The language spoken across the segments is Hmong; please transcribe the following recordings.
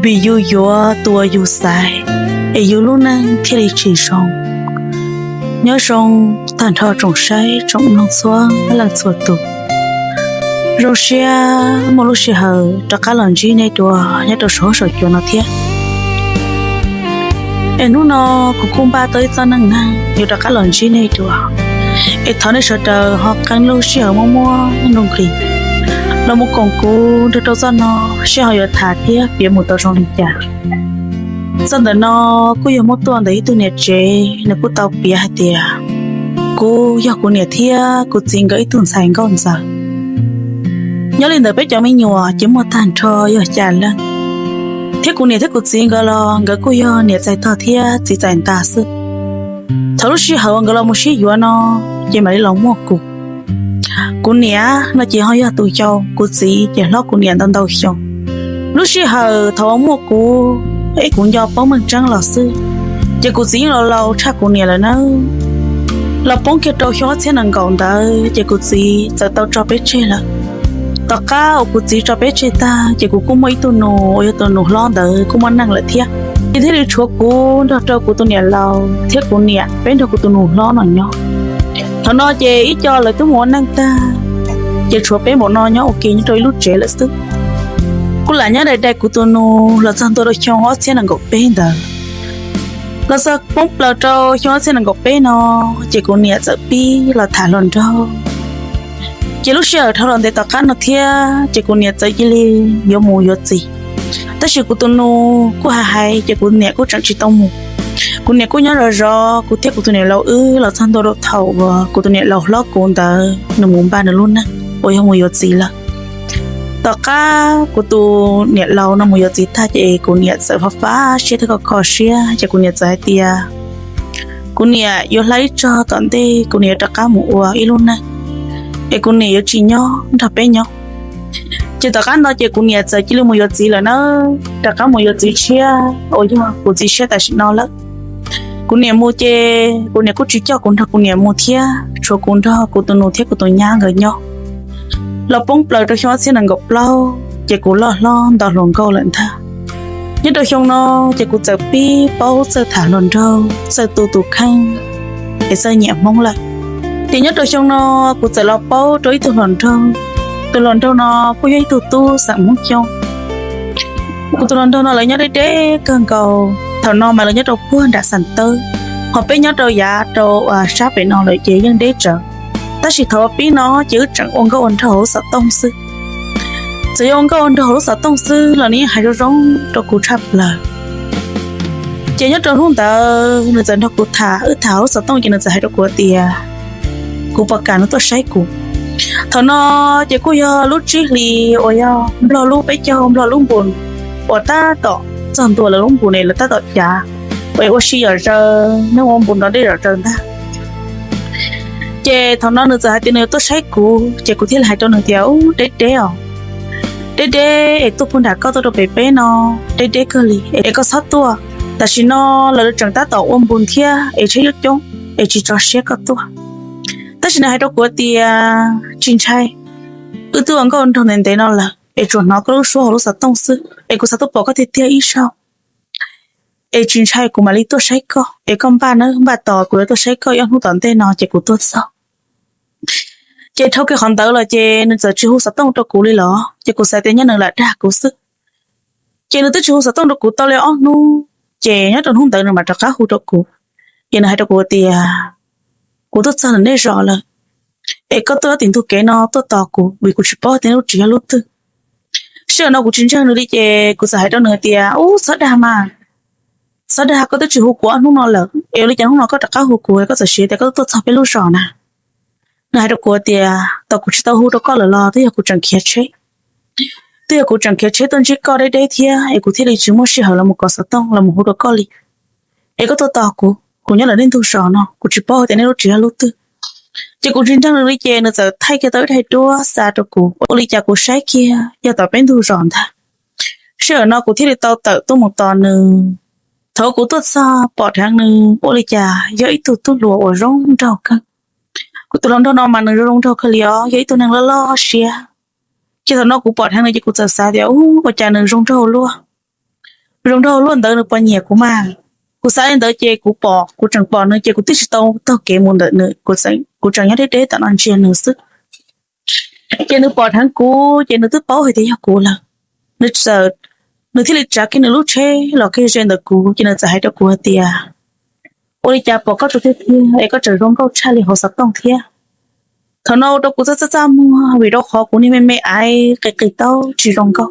Vim yus yuav tus uas yus xaiv, es yus lub neej thiaj li tsis zoo. Nyob zoo tag nrho tsoom saib tsoom mloog txhua leej txhua tus. Zoo siab muaj lub sij hawm rov qab los ntsib nej dua nyob rau saum huab saum cua no thiab. Es hnub no kuv kuj npaj tau ib txoj neej neeg yuav rov qab los ntsib nej dua. Es thov nej sawv daws ho qee lub sij hawm muaj muaj nuj nqis los mus koom kuv nrog rau txoj no, seb ho yuav tham thiab piav mus tau zoo li cas. Txoj ntawm no kuj yog muab tuaj ntawm ib tug niam tsev, nws kuj tau piav hais tias, kuv yog kuv niam thiab kuv txiv nkawd ib tug ntxhais nkauj ntxawm. Nyob li ntawm peb cov me nyuam ces muaj tag nrho yog xya leej, thiab kuv niam thiab kuv txiv nkawd los nkawd kuj yog niam txais tog thiab txiv txais ntas xwb. Thaum lub sij hawm uas nkawd los mus sib yuav no, ces mam li los muaj kuv. Kuv niam no ces ho yog tus yau, kuv txiv ces hlob kuv niam ntau ntau xyoo. Lub sij hawm thaum uas muaj kuv, es kuv nco paub meej tseeb los xwb, ces kuv txiv yeej los laus tshaj kuv niam lawm nawb. Los poob kiag rau xyoo ob txhiab nees nkaum ntawd ces kuv txiv txawm tau tso peb tseg lawm. Tom qab uas kuv txiv tso peb tseg tag ces kuv kuj muaj ib tug nus uas yog tus nus hlob ntawd kuj muaj neej lawm thiab. Ces thiaj li tshuav kuv nrog rau kuv tus niam laus thiab kuv niam peb nrog kuv tus nus hlob no nyob. Thaum no ces ib co lawv twb mus ua neej tag, ces tshuav peb npaum no nyob ua ke nyob rau ib lub tsev lawm xwb. Kuj lam nyob dai dai kuv tus nus los txog ntua rau xyoo ob txhiab nees nkaum peb ntawd. Los txog poob plaws rau xyoo ob txhiab nees nkaum peb no, ces kuv niam txawm pib los tham hluas nraug. Ces lub sij hawm dhau los ntev tom qab no thiab ces kuv niam txawm cia li yuav mus yuav txiv. Tab sis kuv tus nus kuj hais hais ces kuv niam kuj tseem tsis tau mus. Kuv niam kuj nyob zov zov kuv thiab kuv tus niam laus wb los txog ntua rau thaum uas kuv tus niam laus hlob kuv ntawd nws mus npaj nws lub neej uas yog mus yuav txiv lawm. Tom qab kuv tus niam laus no mus yuav txiv tag ces kuv niam txawm fab fab siab thiab kho kho siab ces kuv niam txawm hais tias kuv niam yuav hla ib tsog tom ntej kuv niam yuav rov qab mus ua ib lub neej, es kuv niam yuav tsis nyob nrog peb nyob. Ces tom qab no ces kuv niam txawm cia li mus yuav txiv lawm nawb, rov qab mus yuav txiv tshiab uas yog kuv txiv tshiab tam sim no lawm. Kuv niam mus ces kuv niam kuj tsis coj kuv nrog kuv niam mus thiab, tshuav kuv nrog kuv tus nus thiab kuv tus nyab nkawd nyob. Los poob plaws rau xyoo ob txhiab nees nkaum plaub ces kuv loj hlob nto hluas nkauj lawm ntag. Nyob rau xyoo no ces kuv txawm pib paub txawj tham hluas nraug, txawj tu tus kheej, es txawj nyiam Hmoob lawm. Ces nyob rau xyoo no kuv txawm los paub rau ib tug hluas nraug. Tus hluas nraug no kuj yog ib tug tub xeem Hmoob Xyooj. Kuv tus hluas nraug no lawv nyob deb deb kawg nkaus, thaum no mas lawv nyob rau puag nram Xas Tawb, ho peb nyob rau yav rau sab pem no lawm ces yeej deb tsawv. Tab sis thaum uas pib no ces wb tseem ua nkauj ua nraug hauv lub xov tooj xwb. Txawm yuav ua nkauj ua nraug hauv lub xov tooj xwb los nws yeej hais zoo zoo rau kuv tshaj plaws. Ces nyob rau hnub ntawd nws txawm nrog kuv tham, wb tham hauv lub xov tooj ces nws txawm hais rau kuv tias kuv puas kam nws tuaj saib kuv. Thaum no ces kuj yog lub tsib hlis uas yog Nplog lub peb caug Nplog lub npus uas tab tom txog ntua lawv lub npus ne, lawv tab tom cav uas ua si zom zaws, neeg ua npus nrov deb zom zaws ntag. Ces thaum no nws txawm hais tias nws yuav tuaj saib kuv ces kuv thiaj li hais rau nws tias, ub, deb deb os, deb deb es tuaj puag nram koj tuaj rau pem peb no, deb deb kawg li es koj txhob tuaj. Tam sim no lawv tseem tab tom ua npus thiab es tsheb coob coob es tsis tso siab koj tuaj. Tab sis nws hais rau kuv tias tsis ntshai, wb twb ua nkauj nraug ntev ntev no lawm es tsuas hnov koj lub suab hauv lub xov tooj xwb es kuv xav tuaj pom koj tiag tiag ib zaug. Es tsis ntshai, kuv mam li tuaj saib koj es koj npaj nawb, npaj tos kuv yuav tuaj saib koj ib ob hnub tom ntej no ces kuv tuaj txog. Ces dhau kiag qhov ntawd los ces nws txawm tsis hu xov tooj rau kuv li los ces kuv xav tias nyob nws lam dag kuv xwb. Ces nws twb tsis hu xov tooj rau kuv tau li ob hnub, ces nyob rau hnub ntawd nws mam rov qab hu rau kuv. Ces nws hais rau kuv tias, kuv tuaj txog lawm nej zos lawm, es koj tuaj tim ntug kev no tuaj tos kuv vim kuv tsis paub tias nej lub tsev yog lub twg. Sij hawm no kuv tsis ntseeg nws li ces kuv txawm hais rau nws tias, ub, txhob dag mas, txhob dag, koj twb tsis hu kuv ob hnub no lawm es ua li cas hnub no koj rov qab hu kuv, koj txawm siv tias koj tuaj txog peb lub zos na. Nws hais rau kuv tias, tos kuv tsis tau hu rau koj lawm los twb yog kuv tseem khiav tsheb, twb yog kuv tseem khiav tsheb tuaj ntsib koj deb deb thiab es kuv thiaj li tsis muaj sij hawm los mus kov xov tooj los mus hu rau koj li. Es koj tuaj tos kuv, kuv nyob lawm nej ntug zos no, kuv tsis paub tias nej lub tsev yog lub twg. Ces kuv tsis ntseeg nws li ces nws txawm thaij kiag tau ib daim duab xa rau kuv, ua li cas kuv saib kiag yog tom peb ntug zos ntag. Sij hawm no kuv thiaj li tau tawm tuaj mus tos nws. Thaum kuv tuaj txog pom dheev nws ua li cas yog ib tug tub hluas uas zoo nraug kawg. Kuv tus hluas nraug no mas nws zoo zoo nraug kawg li os, yog ib tug neeg loj loj siab. Ces thaum no kuv pom dheev nws ces kuv txawm xav tias, ub, ua cas nws zoo nraug luaj. Zoo nraug luaj ntawd nws puas nyiam kuv mas. Kuv xav li ntawd ces kuv pom, kuv tseem pom nws ces kuv twb tsis tau taug kev mus ntawm nws, kuv tseem nyob deb deb tom no ntsia nws xwb. Ces nws pom dheev kuv ces nws twb paub hais tias yog kuv lawm. Nws txawm, nws thiaj li tsav kiag nws lub tsheb los kiag ze ntawm kuv ces nws txawm hais rau kuv hais tias, ua li cas pom koj tus tiag tiag es koj tseem zoo nkauj tshaj li hauv xov tooj thiab? Thaum no ua rau kuv txaj txaj txaj muag vim rau qhov kuv niag me me aiv qis qis taub tsis zoo nkauj.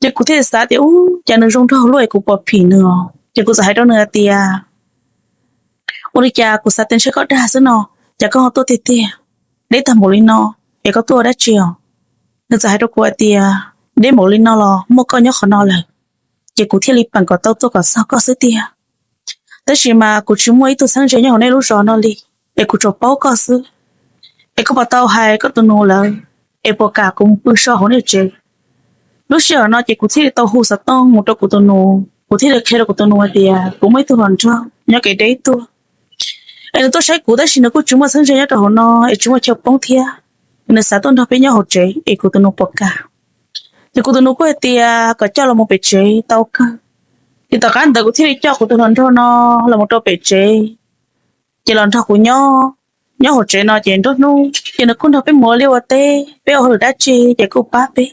Ces kuv thiaj li xav tias, ub, cas nws zoo nraug luaj es kuv puas phim nws os. Ces kuv txawm hais rau nws hais tias, ua li cas kuv xav tias ntshe koj dag xwb no, cas koj ho tuaj tiag tiag, deb tag npaum li no, es koj tuaj ua dab tsi os? Nws txawm hais rau kuv hais tias, deb npaum li no los muaj koj nyob qhov no lawm, ces kuv thiaj li peem kom tau tuaj kom txog koj xwb tiag. Tab sis mas kuv tsis muaj ib tug txheeb ze nyob hauv nej lub zos no li, es kuv tsuas paub koj xwb. Es koj puas tau hais koj tus nus lawm, es puas kam kuv mus pw so hauv nej tsev? Lub sij hawm no ces kuv thiaj li tau hu xov tooj mus rau kuv tus nus, kuv thiaj li qhia rau kuv tus nus hais tias kuv muaj ib tug hluas nraug nyob kev deb tuaj, es nws tuaj saib kuv tab sis nws kuj tsis muaj txheeb ze nyob rau hauv no es tsis muaj chaw poob thiab, nws xav tuaj nrog peb nyob hauv tsev es kuv tus nus puas kam. Ces kuv tus nus kuj hais tias kom coj los mus pem tsev tau kawg. Ces tom qab ntawd kuv thiaj li coj kuv tus hluas nraug no los mus rau pem tsev. Ces los nrog kuv nyob, nyob hauv tsev no ces nruab hnub ces nws kuj nrog peb mus ua liaj ua teb, peb ua hauj lwm dab tsi ces kuj pab peb.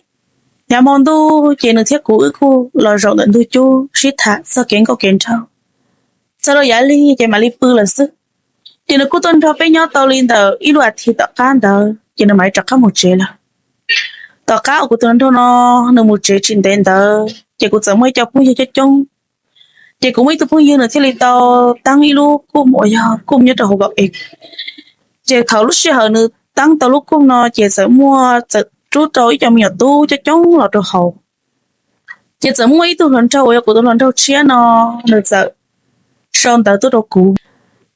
Yav hmo ntuj ces nws thiab kuv wb kuj los zaum ntawm ntug cub sib tham txog kev nkauj kev nraug, txog rau yav lig ces mam li pw lawm xwb. Ces nws kuj tuaj nrog peb nyob tau li ntawm ib lub as thiv tom qab ntawd ces nws mam li rov qab mus tsev lawm. Tom qab uas kuv tus hluas nraug no nws mus tsev tsis ntev ntawd ces kuv txawm muaj ib co phooj ywg coob coob. Ces kuv muaj ib tug phooj ywg nws thiaj li tau teeb ib lub kuj uas yog kuj nyob rau hauv vaum es. Ces thaum lub sij hawm nws teeb tau lub kuj no ces txawm muaj, txawm rub tau ib co me nyuam tub coob coob los rau hauv. Ces txawm muaj ib tug hluas nraug uas yog kuv tus hluas nraug tshiab no, nws txawm sau ntawv tuaj rau kuv.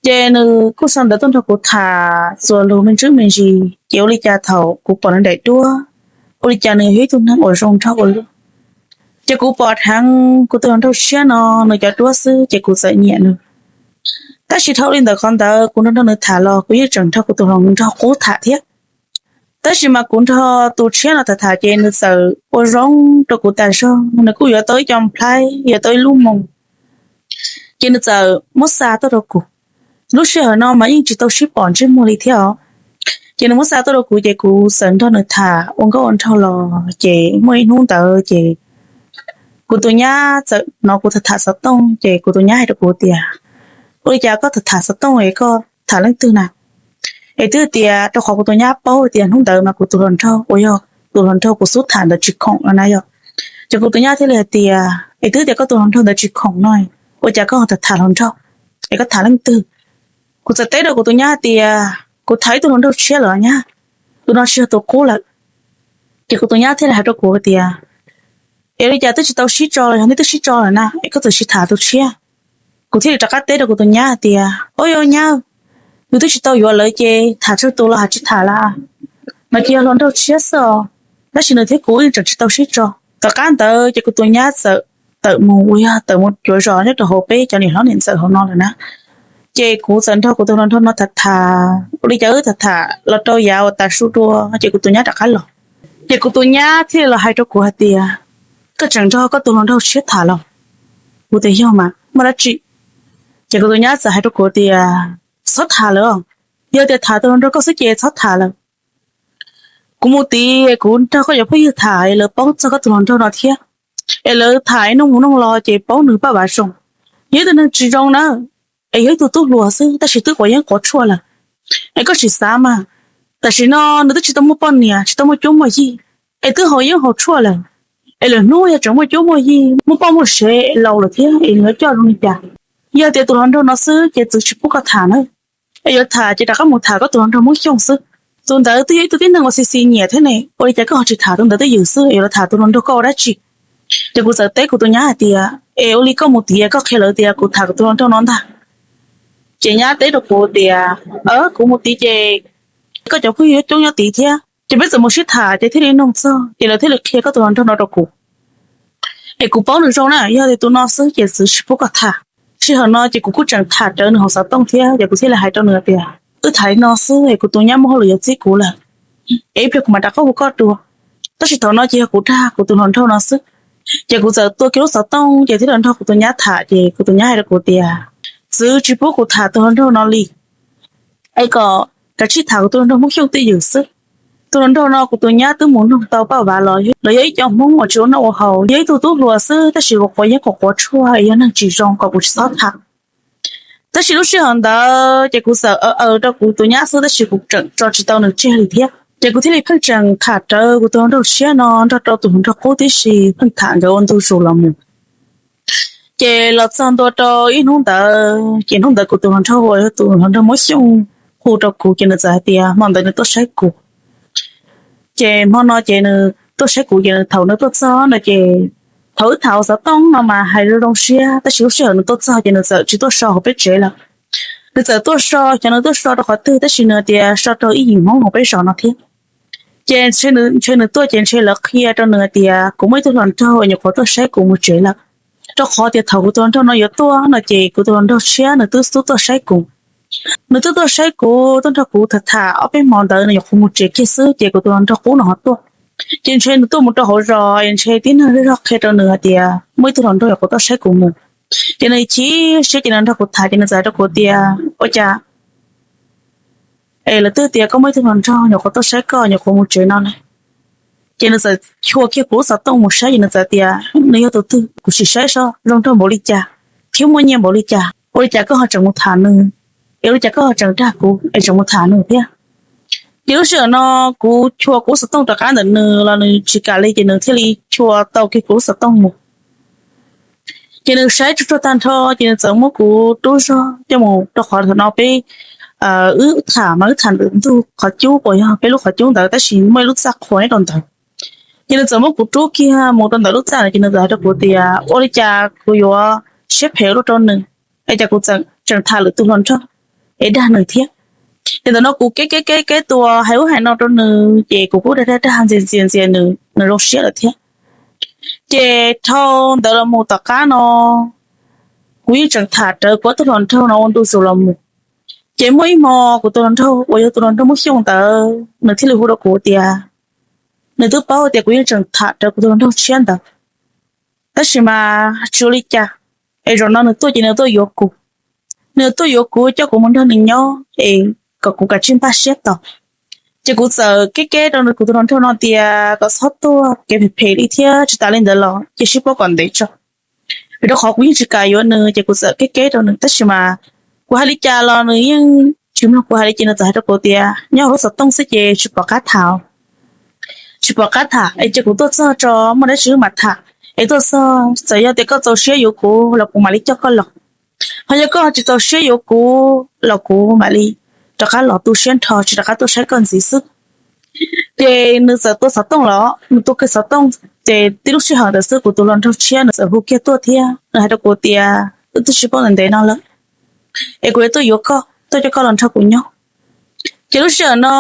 Ces nws kuj sau ntawv tuaj nrog kuv tham txuas lus me ntsis me ntsis, ces ua li cas thaum kuv pom nws daim duab, ua li cas nws yog ib tug neeg uas zoo nraug ua luaj. Ces kuv pom dheev kuv tus hluas nraug tshiab no nws cov duab xwb ces kuv txawm nyiam nws. Tab sis dhau li ntawm qhov ntawd kuv nrog nrog nws tham los kuv yeej tseem nrog kuv tus hluas nraug qub tham thiab. Tab sis mas kuv nrog tus tshiab no tham tham ces nws txawm ua zoo rau kuv tas zog, nws kuj yuav tau ib co nplhaib, yuav tau ib lub moos, ces nws txawm muab xa tuaj rau kuv. Lub sij hawm no mas yeej tsis tau sib pom ntsej muag li thiab os. Ces nws muab xa tuaj rau kuv ces kuv txawm nrog nws tham ua nkauj ua nraug los ces muaj ib hnub ntawd ces kuv tus nyab txawm hnov kuv tham tham xov tooj ces kuv tus nyab hais rau kuv tias, ua li cas koj tham tham xov tooj es koj tham leej twg na? Es twb tias rau qhov kuv tus nyab paub tias hnub ntawd mas kuv tus hluas nraug uas yog tus hluas nraug kuv xub tham ntawd tsis khoom no na yog. Ces kuv tus nyab thiaj li hais tias, es twb tias koj tus hluas nraug ntawd tsis khoom no, ua cas koj ho tham tham hluas nraug, es koj tham leej twg? Kuv txawm teb rau kuv tus nyab hais tias, kuv tham ib tug hluas nraug tshiab lawm nyab, tus no tsis yog tus qub lawm. Ces kuv tus nyab thiaj li hais rau kuv tias, es li cas twb tsis tau sib tso los yog nej twb sib tso lawm na es koj txawm tsis tham tus tshiab? Kuv thiaj li rov qab teb rau kuv tus nyab hais tias, ub yog nyab, yus twb tsis tau yuav lawv ces tham tsawg tus los hais tsis tham lawm, mas ces yog hluas nraug tshiab xwb os. Tab sis nws thiab kuv yeej tseem tsis tau sib tso. Tom qab ntawd ces kuv tus nyab txawm tawm mus uas yog tawm mus cuav zos nyob rau hauv peb cov niam hlob niam ntxawm hauv no lawm na. Ces kuv txawm nrog kuv tus hluas nraug no tham tham, ua li cas wb tham tham los rau yav uas tav su dua ces kuv tus nyab rov qab los. Ces kuv tus nyab thiaj li los hais rau kuv hais tias, koj tseem nrog koj tus hluas nraug tshiab tham los? Kuv tias yog mas, muaj dab tsi? Ces kuv tus nyab txawm hais rau kuv tias, txhob tham lawm, yog tias tham tus hluas nraug koj xwb ces txhob tham lawm. Kuv mus tid kuv nrog koj cov phooj ywg tham es lawv paub txog koj tus hluas nraug no thiab, es lawv tham es noog mus noog los ces paub nws paj vav zoo. Yog ib tug neeg tsis zoo na, es yog ib tug tub hluas xwb tab sis twb quav yeeb quav tshuaj lawm. Es koj tsis xav mas, tam sim no nws twb tsis tau muaj poj niam tsis tau muaj cuab muaj yig, es twb haus yeeb haus tshuaj lawm. Es lwm hnub yog tseem muaj cuab muaj yig muaj poj muaj sev es laus lawm thiab es nws yuav coj zoo li cas? Yog tias tus hluas nraug no xwb ces txwv tsis pub koj tham na. Es yuav tham ces rov qab mus tham koj tus hluas nraug Hmoob Xyooj xwb. Tus ntawd twb yog ib tug tib neeg uas xis xis nyiam thiab ne, ua li cas koj ho tsis tham tus ntawd twj ywm xwb es yuav los tham tus hluas nraug koj ua dab tsi? Ces kuv txawm teb kuv tus nyab hais tias, es ua li koj mus tid koj qhia lawv tias kuv tham kuv tus hluas nraug no ntag. Ces nyab teb rau kuv tias, kuv mus tid ces koj cov phooj ywg coob nyob tid thiab, ces peb txawm mus sib tham ces thiaj li noog txog ces lawv thiaj li qhia koj tus hluas nraug no rau kuv. Es kuv paub nws zoo na, yog tias tus no xwb ces txwv tsis pub koj tham. Sij hawm no ces kuv kuj tseem tham rawv nws hauv xov tooj thiab ces kuv thiaj li hais rau nws tias, wb tham li no xwb es kuv tus nyab muaj hauj lwm yuav txib kuv lawm, es ib pliag kuv mam rov qab hu koj dua. Tab sis thaum no ces yog kuv dag kuv tus hluas nraug no xwb. Ces kuv txawm tua kiag lub xov tooj ces thiaj los nrog kuv tus nyab tham, ces kuv tus nyab hais rau kuv tias, txwv tsis pub kuv tham tus hluas nraug no li, es kom kav tsij tham kuv tus hluas nraug Hmoob Xyooj twj ywm xwb. Tus hluas nraug no kuv tus nyab twb mus nug tau paj vav los, los yog ib co Hmoob uas tsis ua noj ua haus, yog ib tug tub hluas xwb, tab sis quav quav yeeb quav quav tshuaj, yog neeg tsis zoo kom kuv tsis txhob tham. Tab sis lub sij hawm ntawd ces kuv txawm aws aws rau kuv tus nyab xwb, tab sis kuv tseem tso tsis tau nws tseg li thiab. Ces kuv thiaj li pheej tseem tham rawv kuv tus hluas nraug tshiab no nrog rau tus hluas nraug qub tib si, pheej tham nkawd ua ntu zus los mus. Ces los txog ntua rau ib hnub ntawd, ces hnub ntawd kuv tus hluas nraug uas yog tus hluas nraug Hmoob Xyooj hu rau kuv, ces nws txawm hais tias hmo ntawd nws tuaj saib kuv. Ces hmo no ces nws tuaj saib kuv, ces nws thaum nws tuaj txog no ces thaum wb tham xov tooj no mas hais zoo zoo siab, tab sis lub sij hawm nws tuaj txog ces nws txawm tsis tuaj so hauv peb tsev lawm. Nws txawm tuaj so, xyov nws tuaj so rau qhov twg, tab sis nws tias so rau ib yim Hmoob hauv peb zos no thiab. Ces ntshe nws tuaj ces ntshe lawv qhia rau nws hais tias kuv muaj ib tug hluas nraug nyuam qhuav tuaj saib kuv mus tsev lawm, rau qhov tias thaum kuv tus hluas nraug no yuav tuaj no ces kuv tus hluas nraug tshiab nws twb xub tuaj saib kuv. Nws twb tuaj saib kuv, tuaj nrog kuv tham tham ob peb hmo ntawd nws nyuam qhuav mus tsev kiag xwb, ces kuv tus hluas nraug qub no ho tuaj. Ces ntshe nws tuaj mus rau hauv zos, ntshe tib neeg zej zog qhia rau nws hais tias muaj ib tug hluas nraug nyuam qhuav tuaj saib kuv mus. Ces nws chim siab ces nws nrog kuv tham ces nws txawm hais rau kuv tias, ua cas es lawv twb tias koj muaj ib tug hluas nraug nyuam qhuav tuaj saib koj nyuam qhuav mus tsev no na. Ces nws txawm xyuas kiag kuv lub xov tooj mus saib ces nws txawm tias nws yog tus twg, kuv sim saib seb zoo nraug npaum li cas thiab muaj nyiaj npaum li cas, ua li cas koj ho tseem mus tham nws, es ua li cas koj ho tseem dag kuv es tseem mus tham nws thiab. Ces lub sij hawm no kuv xyuas kuv lub xov tooj rov qab ntawm nws los nws tsis kam li, ces nws thiaj li xyuas tau kiag kuv lub xov tooj mus. Ces nws saib tsuag tsuag tag nrho ces nws txawm muab kuv rub zog coj mus rau qhov thaum no peb, wb tham mas wb tham ntawm ntug qhov cub uas yog peb lub qhov cub ntawd tab sis muaj ib lub txaj qhuas nyob rau ntawd. Ces nws txawm muab kuv rub kiag mus rau ntawm lub txaj ntawd ces nws txawm hais rau kuv tias ua li cas kuv yuav siab phem ua luaj rau nws, es cas kuv tseem tham lwm tus hluas nraug es dag nws thiab. Ces ntawm no kuv keb keb keb keb tua hais ub hais no rau nws ces kuv kuj dag dag dag ntxias ntxias ntxias nws, nws zoo siab lawm thiab. Ces dhau ntawd los mus tom qab no kuv yeej tseem tham rawv kuv ob tug hluas nraug no ua ntu zus los mus. Ces muaj ib hmo kuv tus hluas nraug uas yog tus hluas nraug Hmoob Xyooj ntawd nws thiaj li hu rau kuv tias nws twb paub tias kuv yeej tseem tham rawv kuv tus hluas nraug tshiab ntawd, tab sis mas tsis ua li cas, es zaum no nws tuaj ces nws tuaj yuav kuv. Nws tuaj yuav kuv coj kuv mus nrog nws nyob es kom kuv kav tsij npaj siab tos. Ces kuv txawm keb keb rau nws kuv tus hluas nraug no tias kom txhob tuaj, kev phem phem li thiab tsis tas li ntawd los cia sib paub kom ntev tso, vim rau qhov kuv yeej tsis kam yuav nws ces kuv txawm keb keb rau nws. Tab sis mas kuv hais li cas los nws yeej tsis mloog kuv hais li ces nws txawm hais rau kuv tias nyob hauv lub xov tooj xwb ces tsis pom qab tham, tsis pom qab tham es cia kuv tuaj txog tso muaj dab tsi wb mam tham, es tuaj txog txawm yog tias koj txaus siab yuav kuv los kuv mam li coj koj los, ho yog koj tsis txaus siab yuav kuv los kuv mam li rov qab los tu siab nrho tsis rov qab tuaj saib koj ntxiv xwb. Ces nws txawm tua xov tooj los nws tua kiag xov tooj, ces tib lub sij hawm ntawd xwb kuv tus hluas nraug tshiab nws txawm hu kiag tuaj thiab nws hais rau kuv tias wb twb sib paub ntev ntev no lawm, es kuv yuav tuaj yuav koj tuaj coj koj los nrog kuv nyob. Ces lub sij hawm no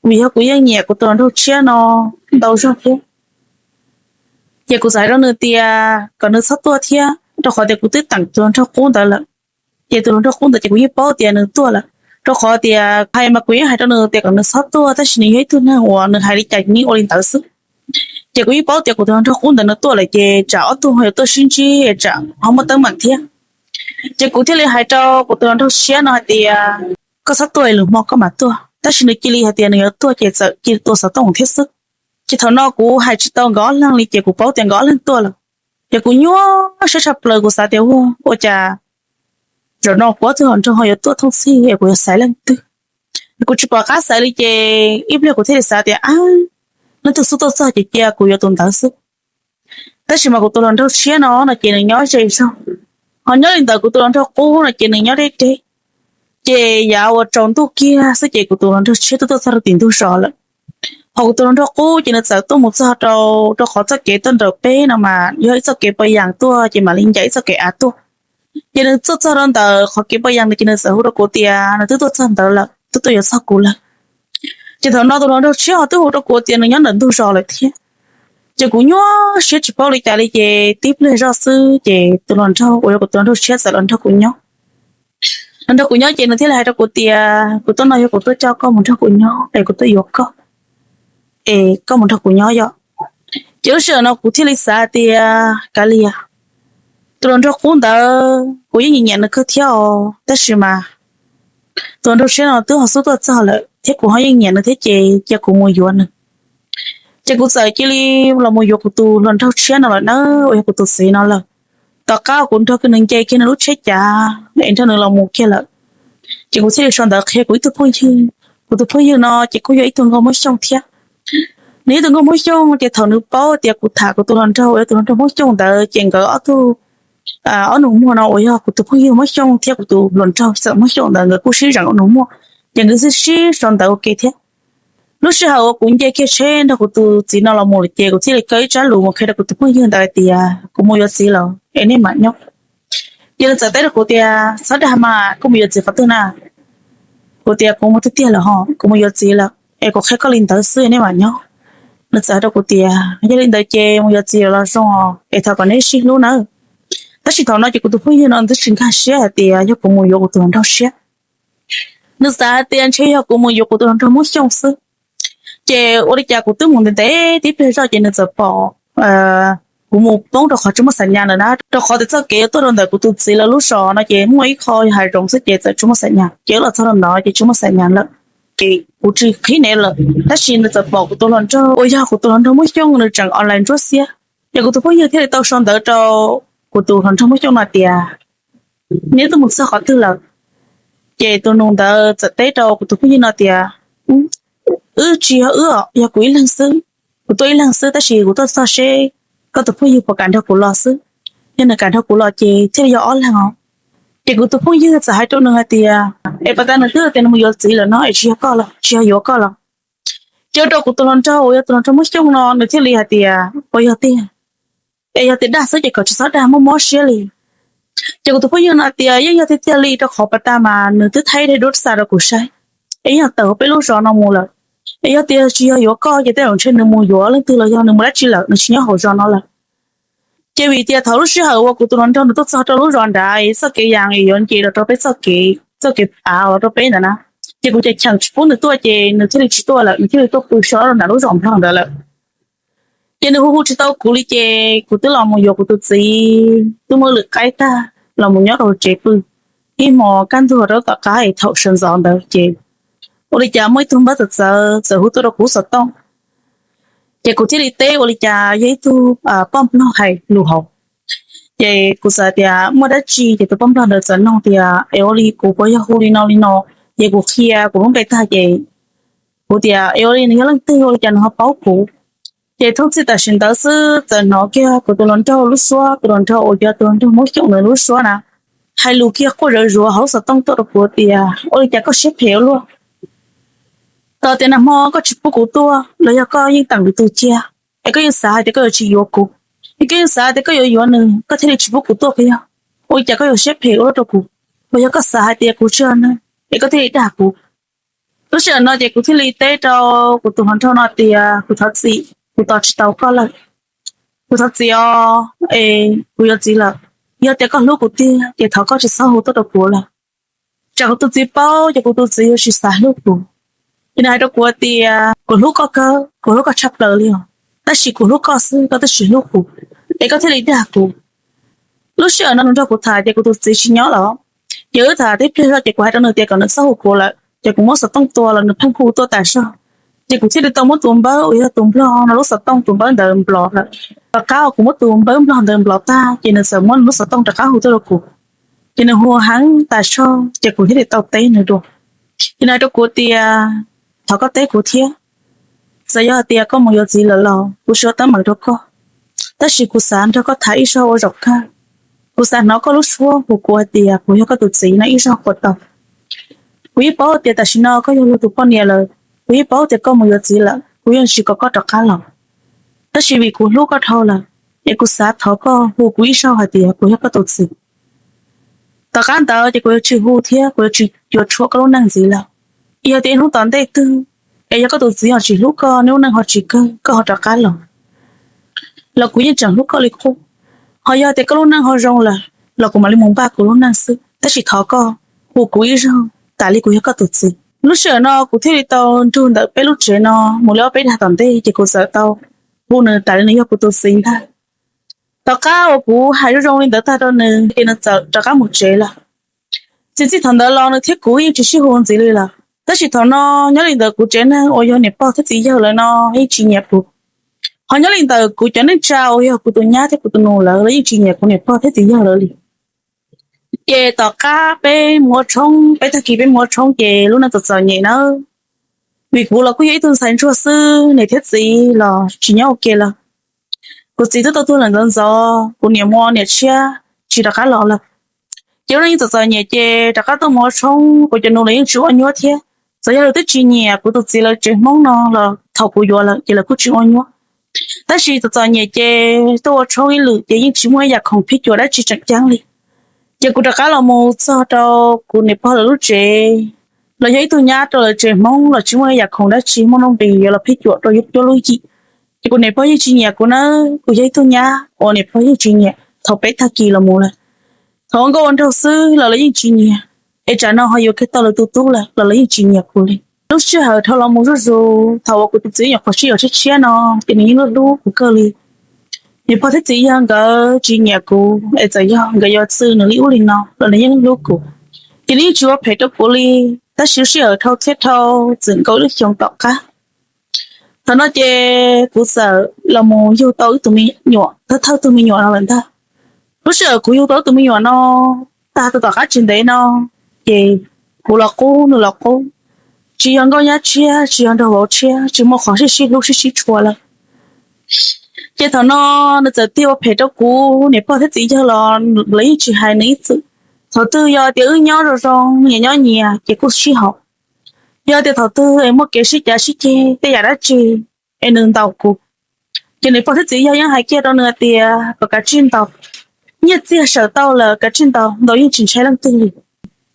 vim yog kuv yeej nyiam kuv tus hluas nraug tshiab no ntau zog thiab, ces kuv txawm hais rau nws tias kom nws txhob tuaj thiab rau qhov tias kuv twb teem tus hluas nraug qub ntawd lawm. Ces tus hluas nraug qub ntawd ces kuv yeej paub tias nws tuaj lawm, rau qhov tias hais mas kuv yeej hais rau nws tias kom nws txhob tuaj tab sis nws yog ib tug neeg uas nws hais li cas yeej ua li ntawd xwb. Ces kuv yeej paub tias kuv tus hluas nraug qub ntawd nws tuaj lawm ces tsam ob tug ho yuav tuaj sib ntsib tsam ho muaj teeb meem thiab. Ces kuv thiaj li hais rau kuv tus hluas nraug tshiab no hais tias koj txhob tuaj, lwm hmo koj mam tuaj, tab sis nws cia li hais tias nws yuav tuaj ces txawm cia li tua xov tooj thiab xwb. Ces thaum no kuv hais tsis tau nkawd ob leeg li ces kuv paub tias nkawd ob leeg tuaj lawm. Ces kuv nyuaj siab tshaj plaws, kuv xav tias ua, ua cas zaum no kuv ob tug hluas nraug ho yuav tuaj thooj txhij es kuv yuav xaiv leej twg? Kuv tsis pom qab xaiv li ces ib pliag kuv thiaj li xav tias ab, leej twg xub tuaj txog ces cia kuv yuav tus ntawd xwb. Tab sis mas kuv tus hluas nraug tshiab no no ces nws nyob ze zog, ho nyob li ntawd kuv tus hluas nraug qub no ces nws nyob deb deb. Ces yav uas tsaus ntuj kiag xwb ces kuv tus hluas nraug tshiab twb tuaj txog rau tim ntug zos lawm. Ho kuv tus hluas nraug qub ces nws txawm tuaj mus txog rau, rau qhov txoj kev tuaj nraum peb no mas yog ib txoj kev poj yas tuaj ces mam li ncaim ib txoj kev av tuaj. Ces nws tuaj txog rau ntawm qhov kev poj yas ntawd ces nws txawm hu rau kuv tias nws twb tuaj txog ntawd lawm, twb tuaj yuav txog kuv lawm. Ces thaum no tus hluas nraug tshiab ho twb hu rau kuv tias nws nyob ntawm ntug zos lawm thiab. Ces kuv nyuaj siab tsis paub li cas li ces tib pliag zoj xwb ces tus hluas nraug uas yog kuv tus hluas nraug tshiab txawm los nrog kuv nyob. Los nrog kuv nyob ces nws thiaj li hais rau kuv tias kuv tuaj no yog kuv tuaj coj koj mus nrog kuv nyob es kuv tuaj yuav koj, es koj mus nrog kuv nyob yom. Ces lub sij hawm no kuv thiaj li xav tias kav liam, tus hluas nraug qub ntawd kuv yeej nyiam nyiam nws kawg thiab os, tab sis mas tus hluas nraug tshiab no twb ho xub tuaj txog lawm thiab kuv ho yeej nyiam nws thiab ces cia kuv mus yuav nws. Ces kuv txawm cia li los mus yuav kuv tus hluas nraug tshiab no lawm nawb, uas yog kuv tus txiv no lawm. Tom qab kuv nrog nws nce kiag nws lub tsheb cav es nrog nws los mus kiag lawm, ces kuv thiaj li sau ntawv qhia kuv ib tug phooj ywg. Kuv tus phooj ywg no ces kuj yog ib tug nkauj Hmoob Xyooj thiab. Nws ib tug nkauj Hmoob Xyooj ces thaum nws paub tias kuv tham kuv tus hluas nraug uas yog tus hluas nraug Hmoob Xyooj ntawd ces nkawd ob tug, ob nus muag no uas yog kuv tus phooj ywg Hmoob Xyooj thiab kuv tus hluas nraug txawm Hmoob Xyooj ntawd nkawd kuj sib zeem ob nus muag, ces nkawd sib sib sau ntawv ua ke thiab. Lub sij hawm uas kuv nce kiag tsheb nrog kuv tus txiv no los mus lawm ces kuv thiaj li kaw ib tsab lus mus qhia rau kuv tus phooj ywg ntawd hais tias kuv mus yuav txiv lawm es nej mam nyob. Ces nws txawm teb rau kuv tias txhob dag mas, koj mus yuav txiv qhov twg na? Kuv tias kuv mus tiag tiag lawm ho, kuv mus yuav txiv lawm es kuv qhia koj li ntawd xwb nej mam nyob. Nws txawm hais rau kuv tias yog li ntawd ces mus yuav txiv los zoo os, es thov kom neb sib hlub nawb. Tab sis thaum no ces kuv tus phooj ywg no twb tsis nkag siab hais tias yog kuv mus yuav kuv tus hluas nraug tshiab. Nws xav hais tias ntshe yog kuv mus yuav kuv tus hluas nraug Hmoob Xyooj xwb. Ces ua li cas kuv twb mus ntev ntev tib pliag zoj ces nws txawm pom kuv mus poob rau qhov tsis muaj xam nyas lawm na, rau qhov tias txoj kev yuav tuaj rau ntawm kuv tus txiv lawv lub zos no ces muaj ib qho hav zoov xwb ces txawm tsis muaj xam nyas, ces wb los txog rau ntawd ces tsis muaj xam nyas lawm. Ces kuv tsis qhib nev lawm, tab sis nws txawm pom kuv tus hluas nraug uas yog kuv tus hluas nraug Hmoob Xyooj nws tseem online ntsuab xiab. Ces kuv tus phooj ywg thiaj li tau sau ntawv rau kuv tus hluas nraug Hmoob Xyooj no tias neb twb mus txog qhov twg lawm? Ces tus nus ntawd txawm teb rau kuv tus phooj ywg no tias wb tsis yog wb os, yog kuv ib leeg xwb. Kuv tuaj ib leeg xwb tab sis kuv tuaj txog seb koj tus phooj ywg puas kam nrog kuv los xwb. Yog nws kam nrog kuv los ces thiaj li yog ob leeg os. Ces kuv tus phooj ywg txawm hais rau nws hais tias es pas tas nws twb tias nws mus yuav txiv lawm no es tsis yog koj los, tsis yog yuav koj los? Ces ua rau kuv tus hluas nraug uas yog tus hluas nraug Hmoob Xyooj no nws thiaj li hais tias puas yog tiag? Es yog tias dag xwb ces kom tsis txhob dag, muaj mob siab li. Ces kuv tus phooj ywg no tias yeej yog tiag tiag li, rau qhov pas tas mas nws twb thaij daim duab xa rau kuv saib, es yeej yog tawm hauv peb lub zos no mus lawm. Es yog tias tsis yog yuav koj ces tej zaum ntshe nws mus yuav leej twg los yog nws mus dab tsi lawm, nws tsis nyob hauv zos no lawm. Ces vim tias thaum lub sij hawm uas kuv tus hluas nraug nws tuaj txog rau lub zos nrad es txoj kev yas es yuav nce los rau peb txoj kev, txoj kev av los rau peb ntawd na, ces kuv cheem cheem tsis pub nws tuaj ces nws thiaj li tsis tuaj lawm, nws thiaj li tuaj pw so rau nram lub zos nplog ntawd lawm. Ces nws hu hu tsis tau kuv li ces kuv twb los mus yuav kuv tus txiv, twb muab lwm qaib tag los mus nyob rau tsev pw. Ib hmos kaj ntug rau tom qab es thaum sawv ntxov ntawd ces ua li cas muaj ib tug npawb txawv txawv txawm hu tuaj rau kuv xov tooj. Ces kuv thiaj li teb ua li cas yog ib tug poj nplog hais lus hauv. Ces kuv xav tias muaj dab tsi ces tus poj nplog ntawd txawm nug tias es ua li kuv puas yog hu li no li no. Ces kuv qhia kuv lub npe tag ces kuv tias es ua li nws yog leej twg, ua li cas nws ho paub kuv. Ces thooj txij tam sim ntawd xwb txawm hnov kiag kuv tus hluas nraug lub suab, tus hluas nraug uas yog tus hluas nraug Hmoob Xyooj nws lub suab na, hais lus kiag quaj zawv zuav hauv xov tooj tuaj rau kuv tias ua li cas koj siab phem ua luaj. Txawm tias nag hmo koj tsis pub kuv tuaj los yog koj yeej teem lwm tus cia, es koj yeej xav hais tias koj yuav tsis yuav kuv, es koj yeej xav tias koj yuav yuav nws koj thiaj li tsis pub kuv tuaj puas yog? Ua li cas koj yuav siab phem ua luaj rau kuv? Puas yog koj xav hais tias kuv tsis yog neeg es koj thiaj li dag kuv? Lub sij hawm no ces kuv thiaj li teb rau kuv tus hluas nraug no tias kuv thov txim, kuv tos tsis tau koj lawm. Kuv thov txim os, es kuv yuav txiv lawm. Yog tias koj hlub kuv tiag ces thov koj tsis txhob hu tuaj rau kuv lawm. Tsam kuv tus txiv paub ces kuv tus txiv yuav tsis xav hlub kuv. Ces nws hais rau kuv tias kuv hlub koj kawg, kuv hlub koj tshaj plaws li os, tab sis kuv hlub koj xwb koj twb tsis hlub kuv, es koj thiaj li dag kuv. Lub sij hawm no nws nrog kuv tham ces kuv tus txiv tsis nyob lawm. Ces wb tham tib pliag zog ces kuv hais rau nws tias kom nws txhob hu kuv lawm, ces kuv muab xov tooj tua los nws pheej hu tuaj tas zog. Ces kuv thiaj li tau muab tus npawb uas yog tus nplog no lub xov tooj tus npawb ntawd nplov lawm. Tom qab kuv muab tus npawb nplog ntawd nplov tag ces nws txawm muab nws lub xov tooj rov qab hu tuaj rau kuv. Ces nws hu heev tas zog ces kuv thiaj li tau teb nws dua. Ces nws hais rau kuv tias thov koj teb kuv thiab, txawm yog hais tias koj mus yuav txiv lawm los kuv tsis ua teeb meem rau koj, tab sis kuv xav nrog koj tham ib zaug ua zaum kawg. Kuv xav hnov koj lub suab hu kuv hais tias kuv yog koj tus txiv no ib zaug puas tau? Kuv yeej paub tias tam sim no koj yog luag tus poj niam lawm, kuv yeej paub tias koj mus yuav txiv lawm, kuv yeej tsis kom koj rov qab los. Tab sis vim kuv hlub koj dhau lawm, es kuv xav thov koj hu kuv ib zaug hais tias kuv yog koj tus txiv. Tom qab ntawd ces kuv yuav tsis hu thiab kuv yuav tsis yuav tshuam koj lub neej ntxiv lawm. Yog tias ib hnub tom ntej twg es yog koj tus txiv ho tsis hlub koj, neb lub neej ho tsis kawg, koj ho rov qab los, los kuv yeej tseem hlub koj li qub. Ho yog tias koj lub neej ho zoo lawm los kuv mam li mus npaj kuv lub neej xwb, tab sis thov koj hu kuv ib zaug tas li kuv yog koj tus txiv. Lub sij hawm no kuv thiaj li tau nrug ntawm peb lub tsev no mus li ob peb dag tom ntej ces kuv txawm tau hu nws tas li nws yog kuv tus txiv ntag. Tom qab uas kuv hais zoo zoo li ntawd tag rau nws ces nws txawm rov qab mus tsev lawm. Txij thaum ntawd los nws thiab kuv yeej tsis sib hu ntxiv li lawm. Tab sis thaum no nyob li ntawm kuv tsev neeg uas yog niam pog thiab txiv yawg lawv no yeej tsis nyiam kuv. Ho nyob li ntawm kuv cov neej tsa uas yog kuv tus nyab thiab kuv tus nus lawv los yeej tsis nyiam kuv niam pog thiab txiv yawg lawv li. Ces tom qab peb mus ua tshoob, peb tag kis peb mus ua tshoob ces lub neej txom txom nyem nawb. Vim kuv los kuj yog ib tug ntxhais ntsuag xwb, niam thiab txiv los tsis nyob ua ke lawm. Kuv txiv twb tau tuag lawm ntxov ntxov, kuv niam mus ua niam tshiab tsis rov qab los lawm. Ces lub neej yeej txom txom nyem ces rov qab tuaj mus ua tshoob, kuv cov nus los yeej tsis ua nyuab thiab. Txawm yog lawv twb tsis nyiam kuv tus txiv lawv tsev Hmoob no los thaum kuv yuav lawm ces lawv kuj tsis ua nyuab. Tab sis txom txom nyem ces tuaj ua tshoob ib lwm ces yeej tsis muaj ib yam khoom phij cuam dab tsi tseem ceeb li. Ces kuv rov qab los mus txog rau kuv niam pog lawv lub tsev, los yog ib tug nyab rau lawv tsev Hmoob los tsis muaj ib yam khoom dab tsi muaj nuj nqis yuav los phij cuam rau cuab lub yim. Ces kuv niam pog yeej tsis nyiam kuv nawb, kuv yog ib tug nyab uas niam pog yeej tsis nyiam thaum peb tag kis los mus lawm. Thaum ua nkauj ua nraug xwb los lawv yeej tsis nyiam, es tsam no ho yuav kiag tau lawv tus tub lawm los lawv yeej tsis nyiam kuv li. Lub sij hawm dhau los mus zuj zus thaum uas kuv tus txiv nyuam qhuav sib yuav tshiab tshiab no ces nws yeej hlub hlub kuv kawg li. Niam pog thiab txiv yawg nkawd tsis nyiam kuv es txawm yog nkawd yuav txwv nws li ub li no los nws yeej hlub kuv, ces nws yeej tsis ua phem rau kuv li. Tab sis lub sij hawm dhau thiab dhau txwm nkaus ib lub xyoos tom qab, thaum no ces kuv txawm los mus yug tau ib tug me nyuam, thawj thawj tug me nyuam no lawm ntag. Lub sij hawm kuv yug tau ib tug me nyuam no tag, tau tom qab tsis ntev no ces kuv los qub nws los qub, tsis yog nkauj nyab tshiab, tsis yog nraug vauv tshiab, tsis muaj qhov sib sib hlub sib sib tshua lawm. Ces thaum no nws txawm tig ua phem rau kuv, niam pog thiab txiv yawg los lawv yeej tsis hais nws ib txwm. Thaum twg yog tias wb nyob zoo zoo nyias nyob nyias ces kuj sib haum. Yog tias thaum twg es muaj kev sib cav sib ceg tej yam dab tsi es nws ntaus kuv, ces niam pog thiab txiv yawg yeej hais kiag rau nws hais tias kom kav tsij ntaus, nyiaj txiag sawm tau lawm kav tsij ntaus, ntaus yeej tsis ntshai leej twg li.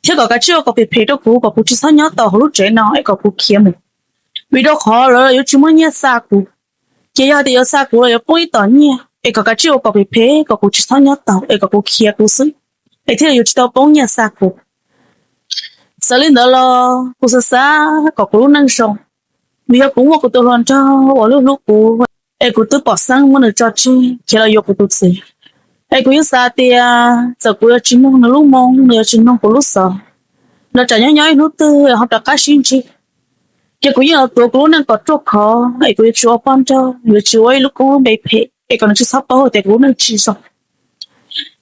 Thiab kom kav tsij ua kom phem phem rau kuv kom kuv tsis txhob nyob tau hauv lub tsev no es kom kuv khiav mus, vim rau qhov lawv yuav tsis muaj nyiaj xa kuv. Ces yog tias yuav xa kuv los yuav poob ib tom nyiaj, es kom kav tsij ua kom phem phem kom kuv tsis txhob nyob tau es kom kuv khiav kuv xwb, es thiaj li yuav tsis tau poob nyiaj xa kuv. Txawm li ntawd los kuv xav xav kom kuv lub neej zoo, vim yog kuv muaj kuv tus hluas nraug uas hlub hlub kuv, es kuv twb pom xeeb muab nws tso tseg khiav los yuav kuv tus txiv. Es kuv yeej xav tias txawm kuv yuav tsis mloog nws lub moo, nws yuav tsis mloog kuv lub xov, los tsam nyob nyob ib hnub twg ho rov qab sib ntsib. Ces kuv yeej los tuav kuv lub neej kom ruaj khov, es kuv yuav tsis ua poj nrauj, yuav tsis ua ib lub koob lub npe phem, es kom nws tsis txhob paub tias kuv lub neej tsis zoo.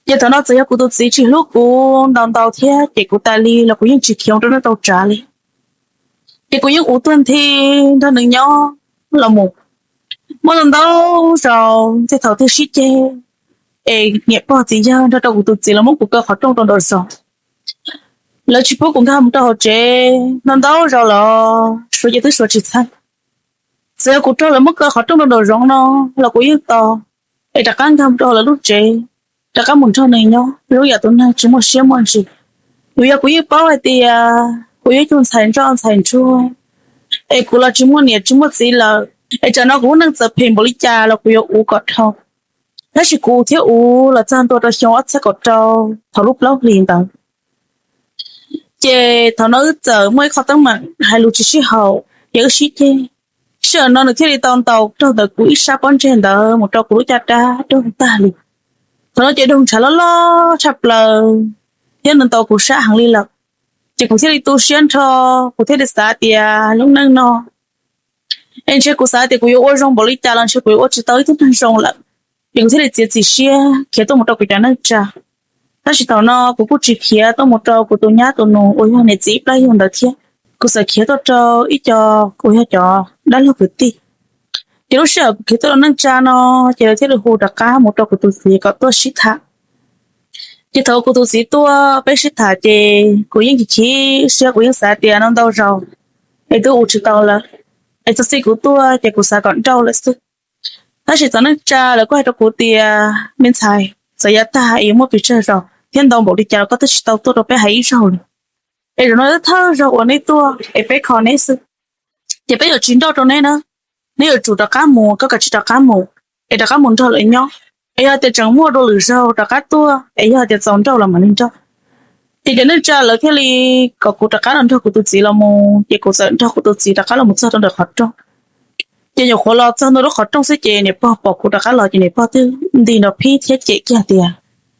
Ces thaum no txawm yog kuv tus txiv tsis hlub kuv ntau ntau thiab, ces kuv tas li los kuv yeej tsis khiav rau neej tau tsav li. Ces kuv yeej uv tuag nthi nrog nws nyob los mus. Muaj ntau ntau zaus tej thaum twg sib ceg, es niam pog txiv yawg nrog rau kuv tus txiv los muab kuv kaw qhov rooj rau nraum zoov. Lawv tsis pub kuv nkag mus rau hauv tsev, ntau ntau zaus los suav ces twb suav tsis txheeb. Txawm yog kuv raug lawv muab kaw qhov rooj rau nraum zoov no los kuv yeej tos, es rov qab nkag mus rau lawv lub tsev, rov qab mus nrog nws nyob zoo yam tus neeg tsis muaj siab muaj ntsws. Vim yog kuv yeej paub hais tias kuv yog ib tug ntxhais ntsoj ntxhais ntsuag, es kuv los tsis muaj niam tsis muaj txiv lawm, es tsam no kuv lub neej txawm phem npaum li cas los kuv yuav uv kom dhau. Tab sis kuv thiab uv los txog ntua rau xyoo ob txhiab kaum rau, thaum lub plaub hlis ntawd, ces thaum no wb txawm muaj ib qho teeb meem hais lus tsis sib haum, ces wb sib ceg. Sij hawm no nws thiaj li tau ntaus raug ntawm kuv ib sab pob ntseg ntawd mus rau kuv lub caj dab raug tag li. Thaum no ces doog ntshav loj loj tshaj plaws, thiab nws ntaus kuv sab heev li lawm. Ces kuv thiaj li tu siab nrho, kuv thiaj li xav tias lub neej no es ntshe kuv xav tias kuv yuav ua zoo npaum li cas los ntshe kuv yuav ua tsis tau ib tug neeg zoo lawm. Ces kuv thiaj li txiav txim siab khiav tuaj mus rau kuv cov neej tsa. Tab sis thaum no kuv kuj tsis khiav tuaj mus rau kuv tus nyab tus nus uas yog niam txiv ib plab yug ntawd thiab, kuv txawm khiav tuaj rau ib co uas yog cov dab laug kwv tij. Ces lub sij hawm kuv khiav tuaj rau neej tsa no, ces lawv thiaj li hu rov qab mus rau kuv tus txiv kom tuaj sib tham. Ces thaum kuv tus txiv tuaj peb sib tham ces kuv yeej chim chim siab, kuv yeej xav tias no ntau zaus es twb ua tsis tau lawm, es txog txij kuv tuaj ces kuv xav kom nrauj lawm xwb. Tab sis txawm neej tsa lawv kuj hais rau kuv tias, me ntxhais, txawm yav tag es yuav muaj pes tsawg zaus thiab ntau npaum li cas los koj twb tsis tau tuaj rau peb hais ib zaug li. Es zaum no thawj zaug uas nej tuaj es peb kho neb xwb, ces peb yuav tsis nrauj rau neb na. Neb yuav tsum rov qab mus, koj kav tsij rov qab mus, es rov qab mus nrog lawv nyob. Es yog tias tseem muaj dua lwm zaug rov qab tuaj es yog tias txaus nrauj los mam li nrauj. Ces cov neej tsa lawv thiaj li kom kuv rov qab los nrog kuv tus txiv los mus, ces kuv txawm nrog kuv tus txiv rov qab los mus txog rau ntawm qhov rooj. Ces nyuam qhuav los txog ntua lub qhov rooj xwb ces niam pog pom kuv rov qab los ces niam pog twb nti nrov phib thiab cem kiag tias,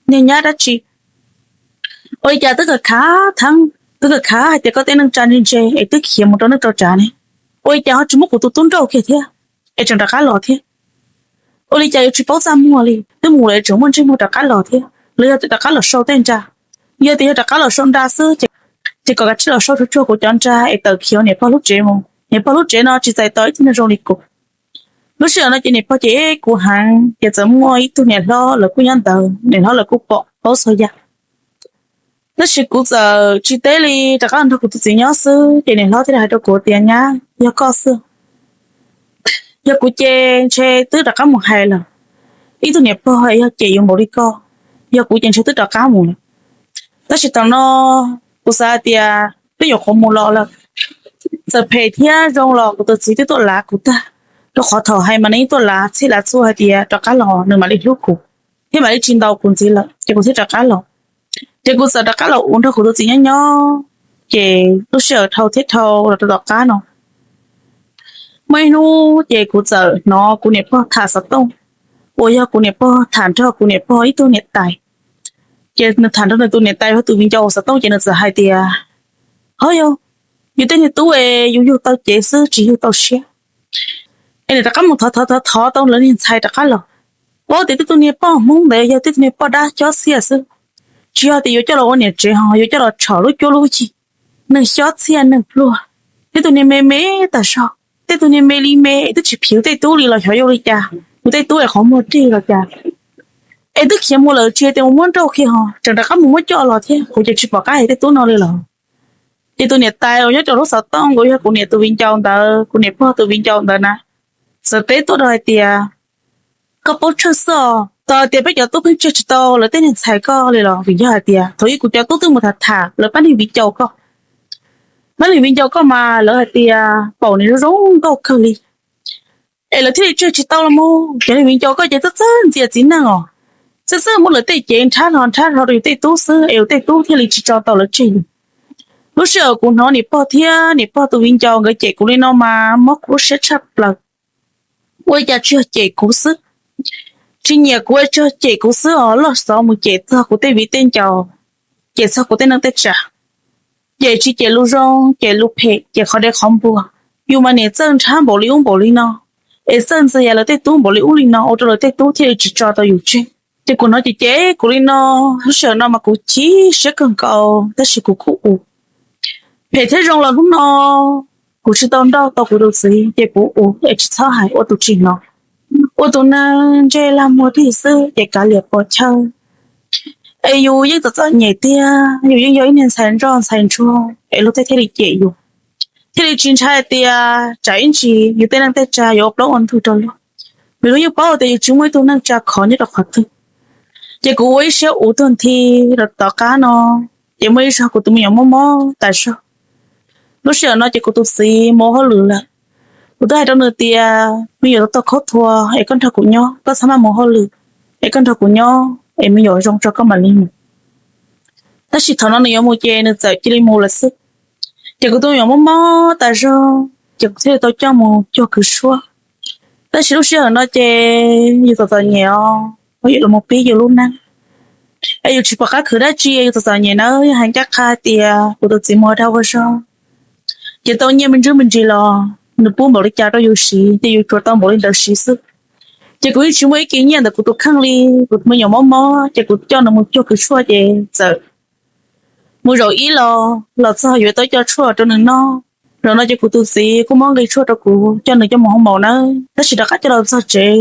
Niag nyab dab tsi, ua li cas twb khav khav theeb, twb khav khav hais tias koj tej neej tsa ntse ntse es twb khiav mus rau neej rau tsav ne, ua li cas ho tsis muab kuv tus tub nrauj kiag thiab es tseem rov qab los thiab? Ua li cas yuav tsis paub txaj muag li, twb mus lawm tseem muaj ntsej muag rov qab los thiab, los yog tias rov qab los sau tej nra? Yog tias yog rov qab los sau nra xwb ces kom kav tsij los sau tsuag tsuag kuv cov nra es tawm khiav niam pog lub tsev mus. Niam pog lub tsev no tsis txais tos ib tug neeg zoo li kuv. Lub sij hawm no ces niam pog cem kuv heev ces txawm muaj ib tug niam hlob lawv kuj nyob ntawd, niam hlob lawv kuj pom paub txhua yam. Tab sis kuv txawm tsis teb li, rov qab los nrog kuv tus txiv nyob xwb ces niam hlob thiaj li hais rau kuv tias, Nyab, yog koj xwb, yog kuv ces ntshe twb rov qab mus hais lawm. Ib tug niam pog yog cem yus npaum li koj, yog kuv ces ntshe twb rov qab mus lawm. Tab sis thaum no kuv xav hais tias twb nyuam qhuav mus los lawm, txawm phem thiab zoo los kuv tus txiv twb tuaj lav kuv tag, rau qhov thaum hais mas nws yeej tuaj lav txhij lav txhua hais tias rov qab los nws mam li hlub kuv thiab mam li tsis ntaus kuv ntxiv lawm ces kuv thiaj rov qab los. Ces kuv txawm rov qab los ua nrog kuv tus txiv nyob nyob, ces lub sij hawm dhau thiab dhau los rau tom qab no, muaj ib hnub ces kuv txawm hnov kuv niam pog tham xov tooj, uas yog kuv niam pog tham nrog kuv niam pog ib tug niam tais. Ces nws tham nrog nws tus niam tais hu tus viv ncaus xov tooj ces nws txawm hais tias, Hov yog, yus tej niag tub es yus yug tau cev xwb tsis yug tau siab. Es nws rov qab mus thov thov thov thov tau lawv niag ntxhais rov qab los. Paub tias tej tug niag poj Hmoob ntawd yog tej tug niag poj dab cob txhiaj xwb, tsis yog tias yuav coj los ua niam tsev ho yuav coj los tshom lub cuab lub yig, neeg cob txhiaj neeg pluag, tej tug niag me me tag zog, tej tug niag me li me es twb tsis phiv tej tub li los xyov yuav ua li cas, kuv tej tub es qhov muag dig los cas, es twb khiav mus lawm tsis tias mus muab nrauj kiag ho tseem rov qab mus muab coj los thiab, kuv ces tsis pom qab hais tej tub no li los. Ces tus niam tais uas nyob rau lub xov tooj uas yog kuv niam tus viv ncaus ntawd, kuv niam pog tus viv ncaus ntawd na, txawm teb tuaj rau hais tias, Koj paub tsawg xwb os, txawm tias peb cov tub pheej tsawg tsis tau lawv tej niag ntxhais koj li los vim yog hais tias thaum ub kuv cov tub twb mus tham tham lawv pab niag viv ncaus koj, pab niag viv ncaus koj mas lawv hais tias paum nws zoo zoo nkauj kawg li, es lawv thiaj li tsawg tsis tau los mus. Cov niag viv ncaus koj ces txawj txawj ntxias txiv neej os, txawj txawj muab lawv tej cev nrhab hlo nrhab hlo rau yus tej tub xwb es yus tej tub thiaj li tsis tso tau lawv tseg li. Lub sij hawm kuv hnov niam pog thiab niam pog tus viv ncaus nkawd cem kuv li no mas mob kuv lub siab tshaj plaws. Ua li cas tsis yog cem kuv xwb, tsis nyiam kuv tsis yog cem kuv xwb os, loj xov mus cem txog kuv tej viv tej ncaus, cem txog kuv tej neej tej tsav, cem tsis cem lus zoo, cem lus phem, cem qhov dev qhov npua. Yus mas niam txawj nrhab npaum li ub npaum li no, es txawj ntxias lawv tej tub npaum li ub li no ua rau lawv tej tub thiaj li tsis tso tau yus tseg. Ces kuv hnov cem cem kuv li no, lub sij hawm no mas kuv chim siab kawg nkaus tab sis kuv kuj ua. Phem thiab zoo los hnub no kuv tsis tau nrauj tau kuv tus txiv ces kuv ua es tsis txhob hais ua tus tsis hnov. Ua tus neeg ntsej lag muag dig xwb ces kav liam pov chawj. Es yus yeej txom txom nyem tiag, yus yeej yog ib niag ntxhais ntsoj ntxhais ntsuag es luag tej thiaj li cem yus, thiaj li tsis ntshai tias tsam ib ntsis yus tej neej tej tsav yuav ua plaub ua ntug rau luag, vim luag yeej paub tias yus tsis muaj ib tug neej tsa khov nyob rau qhov twg. Ces kuv ua ib siab ua tuag nthi rau tom qab no, ces muaj ib zaug kuv tus me nyuam mob mob tas zog. Lub sij hawm no ces kuv tus txiv mus ua hauj lwm lawm. Kuv twb hais rau nws tias, Me nyuam tau khaub thuas es koj nrog kuv nyob, koj txhob maj mus hauj lwm, es koj nrog kuv nyob es me nyuam zoo tso koj mam li mus. Tab sis thaum no nws yuav mus ces nws txawm cia li mus lawm xwb. Ces kuv tus me nyuam mob mob tas zog ces kuv thiaj li tau coj mus cuag kws tshuaj. Tab sis lub sij hawm no ces yus txom txom nyem os, yus los mus pib yus lub neej, es yus tsis pom qab khwv dab tsi, yus txom txom nyem nawb. Yog hais ncaj qha tias kuv tus txiv mus ua dag ua zog, ces tau nyiaj me ntsis me ntsis los nws pub npaum li cas rau yus siv ces yus tsuas tau npaum li ntawd siv xwb. Ces kuv yeej tsis muaj ib kis nyiaj ntawm kuv tus kheej li. Kuv tus me nyuam mob mob ces kuv coj nws mus cuag kws tshuaj ces txawm mus zaum ib los los txog yuav tau cov tshuaj rau nws noj. Zaum no ces kuv tus txiv kuj muab nqi tshuaj rau kuv coj nws coj mus hoo maum nawb. Tab sis rov qab coj los txog tsev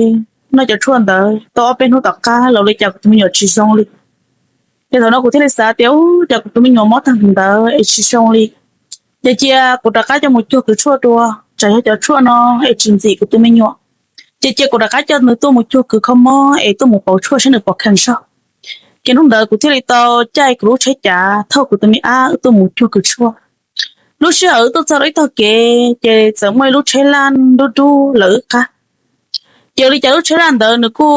noj cov tshuaj ntawd tau ob peb hnub tom qab los ua li cas kuv tus me nyuam tsis zoo li. Ces thaum no kuv thiaj li xav tias, Ub, cas kuv tus me nyuam mob tag ntawd es tsis zoo li. Ces cia kuv rov qab coj mus cuag kws tshuaj dua, tsam yog cov tshuaj no es tsis ntxim kuv tus me nyuam. Ces cia kuv rov qab coj nws tuaj mus cuag kws kho mob es tuaj mus pauv tshuaj saib nws puas kheev zog. Ces hnub ntawd kuv thiaj li tau caij kuv lub tsheb cav thauj kuv tus me ab wb tuaj mus cuag kws tshuaj. Lub sij hawm wb tuaj txog rau ib tog kev ces txawm muaj ib lub tsheb laj dub dub lawv wb qab. Ces ua li cas lub tsheb laj ntawd nws kuj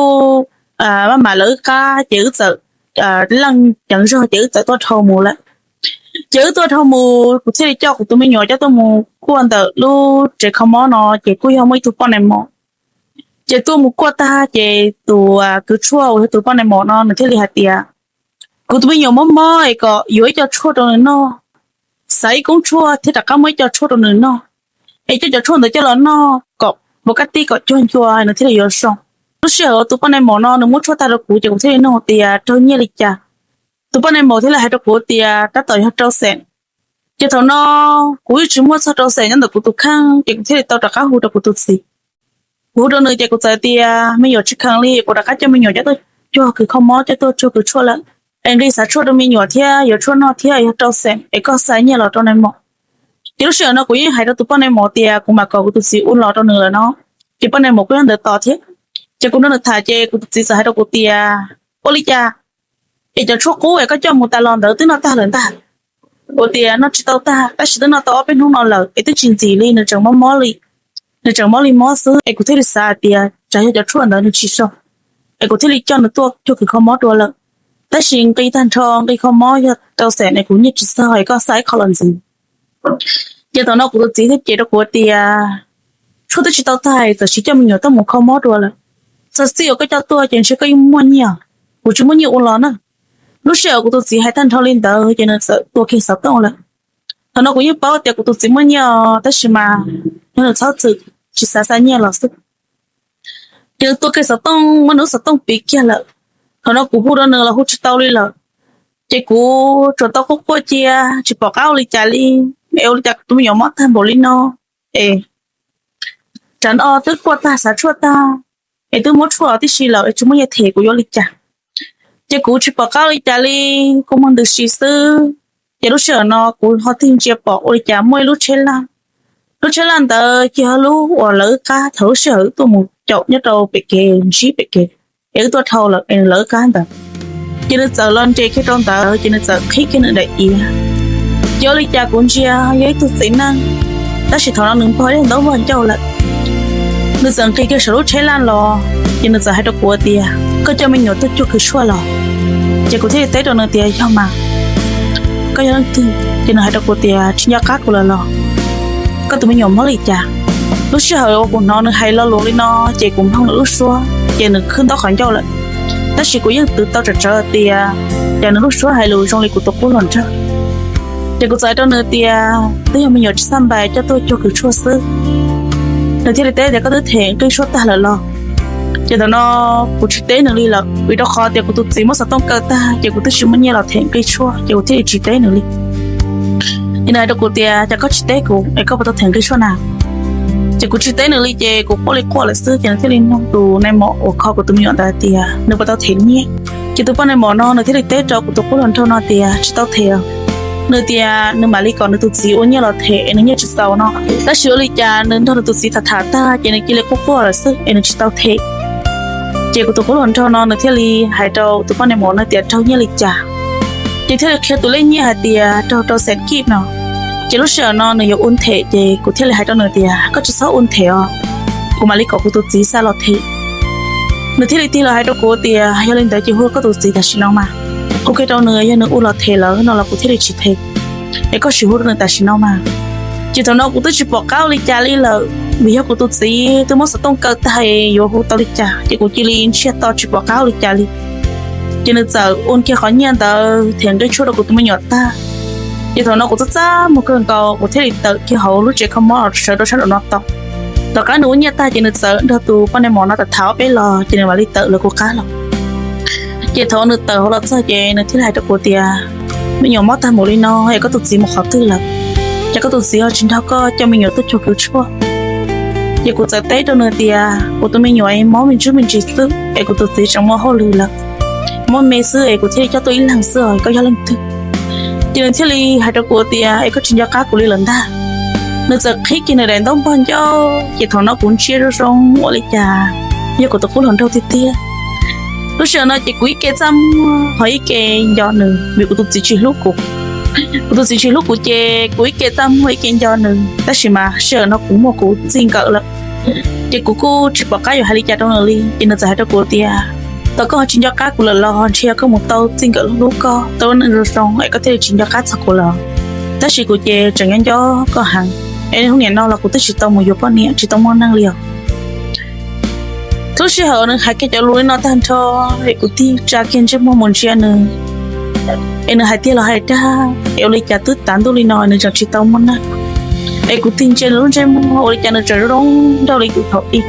maj mam lawv wb qab ces wb txawm leej ceev zog ces wb txawm tuaj dhau mus lawm. Ces wb tuaj dhau mus, kuv thiaj li coj kuv tus me nyuam coj tuaj mus kuaj ntawm lub tsev kho mob no, ces kuj yog muaj ib tug poj niam mos. Ces tuaj mus kuaj tag ces tus kws tshuaj uas yog tus poj niam mos no nws thiaj li hais tias, kuv tus me nyuam mob mob es kom yuav ib co tshuaj rau nws noj, xav ib koob tshuaj thiab rov qab muab ib co tshuaj rau nws noj, es coj cov tshuaj ntawd coj los noj kom puas kab tij kom cuag ncua nws thiaj li yuav zoo. Lub sij hawm tus poj niam mos no nws muab tshuaj tag rau kuv ces kuv thiaj li nug tias raug nyiaj li cas. Tus poj niam mos thiaj li hais rau kuv tias tab tom yog rau xeem. Ces thaum no kuv yeej tsis muaj txog rau xeem nyob ntawm kuv tus kheej ces kuv thiaj li tau rov qab hu rau kuv tus txiv. Kuv hu rau nws ces kuv txawm tias me nyuam tsis kheev li, kuv rov qab coj me nyuam coj tuaj cuag kws kho mob, coj tuaj cuag kws tshuaj lawm, es nqi xav tshuaj rau me nyuam thiab yuav tshuaj noj thiab yog rau xeem es koj xa nyiaj los rau nais mos. Ces lub sij hawm no kuv yeej hais rau tus poj niam mos tias kuv mam kom kuv tus txiv ua los rau nws lawm no. Ces poj niam mos kuj yog ntawd tos thiab. Ces kuv nrog nws tham ces kuv tus txiv txawm hais rau kuv tias, ua li cas es cov tshuaj qub es koj coj mus tas los ntawd twb noj tag lawm ntag? Kuv tias noj tsis tau tag tab sis twb noj tau ob peb hnub no lawm es twb tsis ntxim li, nws tseem mob mob li, nws tseem mob li mob xwb es kuv thiaj li xav hais tias tsam yog cov tshuaj ntawd nws tsis zoo, es kuv thiaj li coj nws tuaj cuag kws kho mob dua lawm. Tab sis nqi tag nrho nqi kho mob yog rau xeem es kuv nyiaj tsis txog es koj xa ib qho los ntxiv. Ces thaum no kuv tus txiv thiaj cem rau kuv tias, tshuaj twb tsis tau tag txawm sis coj me nyuam tuaj mus kho mob dua lawm. Txog txij uas koj coj tuaj ces ntshe koj yeej muaj nyiaj, kuv tsis muaj nyiaj ua los na. Lub sij hawm kuv tus txiv hais tag nrho li ntawd ces nws txawm tua kiag xov tooj lawm. Thaum no kuv yeej paub tias kuv tus txiv muaj nyiaj os, tab sis mas yog nws txhob txwm tsis xav xa nyiaj los xwb. Ces nws tua kiag xov tooj, muab nws lub xov tooj piv kiag lawm. Thaum no kuv hu rau nws los hu tsis tau li lawm. Ces kuv tsuas tau quaj quaj cia, tsis pom qab ua li cas li. Es ua li cas tus me nyuam mob tag npaum li no, es tsam no twb kuaj tag xav tshuaj tag, es twb muab tshuaj los tib si lawm es tsis muaj nyiaj them kuv yuav ua li cas. Ces kuv tsis pom qab ua li cas li, kuv muag ntws si xwb. Ces lub sij hawm no kuv ho tig ntsia pom ua li cas muaj ib lub tsheb laj. Lub tsheb laj ntawd ces yog lub uas lawv wb qab thaum lub sij hawm wb tuaj mus caum nyob rau pem kev ntsib pem kev, es wb tuaj dhau lawm es nws lawv wb qab ntawd. Ces nws txawm los nres kiag rau ntawd ces nws txawm qhib kiag nws daim iav. Ces ua li cas kuv ntsia yog ib tug txiv neej, tab sis thaum no nws npog ib ntaub npog ncauj lawm. Nws txawm nqis kiag saum lub tsheb laj los, ces nws txawm hais rau kuv tias, koj coj me nyuam tuaj cuag kws tshuaj los? Ces kuv thiaj li teb rau nws tias, yog mas, koj yog leej twg? Ces nws hais rau kuv tias, tsis nco qab kuv lawm los? Koj tus me nyuam mob li cas? Lub sij hawm uas kuv hnov nws hais lo lus li no, ces kuv mloog nws lub suab ces nws khwb ntaub qhov ncauj lawm. Tab sis kuv yeej twv tau tsawv tsawv tias, cas nws lub suab hais lus zoo li kuv tus qub hluas nraug. Ces kuv txawm hais rau nws tias, twb yog me nyuam tsis xaj npais coj tuaj cuag kws tshuaj xwb. Nws thiaj li teb tias, koj twb them nqi tshuaj tag lawm los? Ces thaum no kuv tsis teb nws li lawm, vim rau qhov tias kuv tus txiv muab xov tooj kaw tag ces kuv twb tsis muaj nyiaj los them nqi tshuaj, ces kuv thiaj li tsis teb nws li. Ces nws hais rau kuv tias, cas koj tsis teb kuv es koj puas tau them nqi tshuaj na? Ces kuv tsis teb nws li ces kuv quaj li quaj lawm xwb, ces nws thiaj li nug tus nais mos uas kho kuv tus me nyuam ntawd tias nws puas tau them nyiaj. Ces tus poj nais mos no nws thiaj li teb rau kuv tus qub hluas nraug no tias, tsis tau them. Nws tias nws mam li kom nws tus txiv ua nyiaj los them es nws nyiaj tsis txaus no. Tab sis ua li cas nws nrog nws tus txiv tham tham tag ces nws cia li quaj quaj lawm xwb es nws tsis tau them. Ces kuv tus qub hluas nraug no nws thiaj li hais rau tus poj nais mos no tias raug nyiaj li cas. Ces thiaj li qhia tus lej nyiaj hais tias raug rau xeem kib no. Ces lub sij hawm no nws yuav ua them ces kuv thiaj li hais rau nws tias, koj tsis txhob ua them os, kuv mam li kom kuv tus txiv xa los them. Nws thiaj li tig los hais rau kuv tias, yog li ntawd ces hu koj tus txiv tam sim no mas. Kuv qhia rau nws yog nws ua los them lawm no los kuv thiaj li tsis them, es koj sim hu rau nws tam sim no mas. Ces thaum no kuv twb tsis pom qab ua li cas li lawm, vim yog kuv tus txiv twb muab xov tooj kaw tag yuav hu tau li cas, ces kuv cia li ntsiag to tsis pom qab ua li cas li. Ces nws txawm ua kiag qhov nyiaj ntawd them nqi tshuaj rau kuv tus me nyuam tag. Ces thaum no kuv txaj txaj muag kawg nkaus kuv thiaj li tawm kiag hauv lub tsev kho mob los sawv rau sab nraum no tod. Tom qab nws ua nyiaj tag ces nws txawm nrog tus poj nais mos no tham tham ob peb los ces nws mam li tawm lawv kuv qab los. Ces thaum nws tawm hauv los txog ces nws thiaj li hais rau kuv tias, me nyuam mob tag npaum li no es koj tus txiv mus qhov twg lawm? Ces koj tus txiv ho tsis nrog koj coj me nyuam tuaj cuag kws tshuaj? Ces kuv txawm teb rau nws tias, kuv tus me nyuam mob me ntsis me ntsis xwb es kuv tus txiv tseem muaj hauj lwm lawm, mob me xwb es kuv thiaj li coj tuaj ib leeg xwb os, koj yog leej twg? Ces nws thiaj li hais rau kuv tias, es koj tsis nco qab kuv li lawm ntag. Nws txawm qhib kiag nws daim ntaub npog ncauj, ces thaum no kuv ntsia zoo zoo ua li cas yog kuv tus qub hluas nraug tiag tiag. Lub sij hawm no ces kuv ib ke txaj muag ho ib ke nco nws vim kuv tus txiv tsis hlub kuv. Kuv tus txiv tsis hlub kuv ces kuv ib ke txaj muag ib ke nco nws, tab sis mas sij hawm no kuv muaj kuv txij nkawm lawm. Ces kuv kuj tsis pom qab yuav hais li cas rau nws li, ces nws txawm hais rau kuv tias, Tau koj ho tsis nco qab kuv lawm los ntshe yog koj mus tau txij nkawm hlub koj, tau lub neej zoo zoo es koj thiaj li tsis nco qab txog kuv lawm. Tab sis kuv ces tseem nyob nco koj heev, es hnub niam no los kuv twb tsis tau mus yuav poj niam, tsis tau muaj neej li os. Lub sij hawm nws hais kiag cov lus li no tag nrho, es kuv tig tsa kiag ntsej muag mus ntsia nws, es nws hais tiag los hais dag, es ua li cas twb tav ntuj li no nws tseem tsis tau muaj neej. Es kuv tig ntsia nws lub ntsej muag ua li cas nws tseem zoo nraug li kuv thaum ub.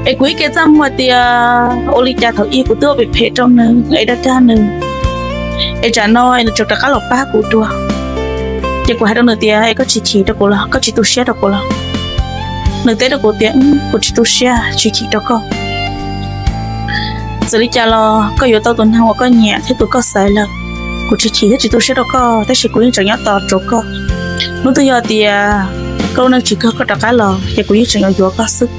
Es kuv ib ke txaj muag tias ua li cas thaum ub kuv twb ua phem phem rau nws es dag dag nws, es tsam no es nws tseem rov qab los pab kuv dua. Ces kuv hais rau nws tias, es koj tsis chim rau kuv los, koj tsis tu siab rau kuv los? Nws teb rau kuv tias, kuv tsis tu siab tsis chim rau koj. Txawm li cas los koj yuav tau tus neeg uas koj nyiam thiab tus koj xaiv lawm. Kuv tsis chim thiab tsis tu siab rau koj, tab sis kuv yeej tseem nyob tos rau koj. Hnub twg yog tias koj lub neej tsis kawg koj rov qab los ces kuv yeej tseem yuav yuav koj xwb.